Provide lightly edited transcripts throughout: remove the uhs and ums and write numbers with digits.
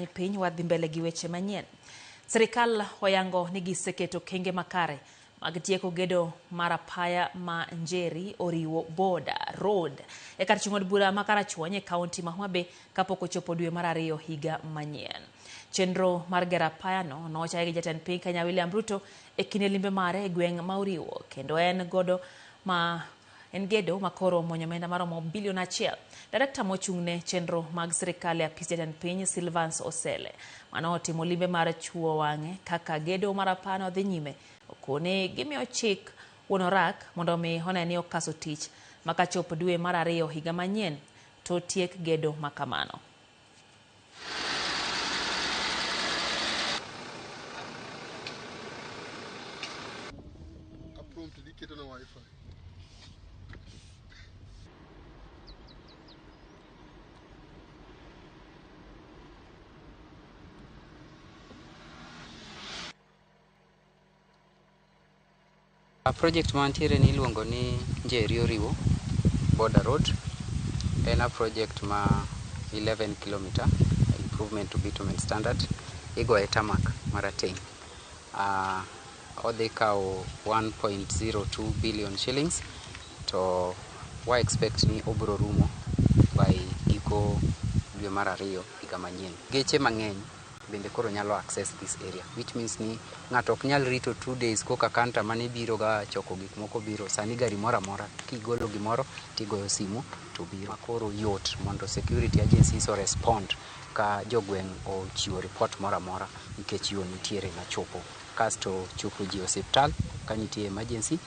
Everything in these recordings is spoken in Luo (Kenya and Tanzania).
Piny wadhi mbele gi weche manyien. Sirikal oyango ni giseketo okenge makare mag tieko gedo mar apaya ma Njeri oriwo Border Road e kar chung' od bura ma Karachuonyo e kaunti ma Homa Bay kapok ochopo dwe mar ariyo higa manyien. Chenro mar gero apayano nochaki gi jatend piny Kenya William Ruto e kinde limbe mare e gweng' ma Oriwo kendo en godo ma en gedo makoro omonyo omenda maromo bilion 1. Direkta mochung'ne chenro mag sirikal e apis jatend piny Silvans Osele mano otimo limbe mar chuo wang'e kaka gedo mar apayano dhi nyime. Okone gimiyo chik wuon orak mondo mi one ni okaso tich makachop dwe mar ariyo higa manyien to tiek gedo makamano. Project mantiere ni iluongo ni Njeri Oriwo Border Road. En a project ma 11 km improvement to bitumen standard. Igoye tarmac marateng'. Odhi kawo 1.02 billion shillings to wa expect ni obiro rumo by giko dwe mar ariyo higa manyien. Geche mang'eny bende koro nyalo access this area, which means ni ng'ato ok nyal rito 2 days koka kanta mane biro ga choko gik moko biro. Sani gari moro amora kigolo gimoro tigoyo simu to biro. Koro yot mondo security agencies o respond ka jogweng' ochiwo report moro amora nikech yo nitiere machopo. Kasto chopo ji e osiptal ka nitie emergency,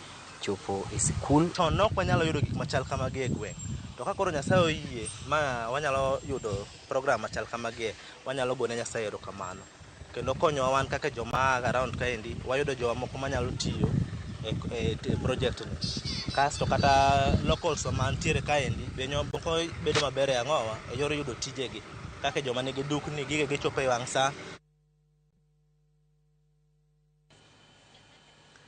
chopo e sikul. Chon ne ok wanyalo yudo gik machal kamagi e gweng'. To ka koro Nyasaye oyie ma wanyalo yudo program machal kamagi, wanyalo gone Nyasaye erokamano. Kendo konyowa wan kaka joma around kaendi, wayudo jowa moko manyalo tiyo e project ni. Kasto kata locals mantiere kaendi be moko bedo maber e ang'owa e yor yudo tijegi. Kaka joma nigi dukni gige gichopo e wang' sa.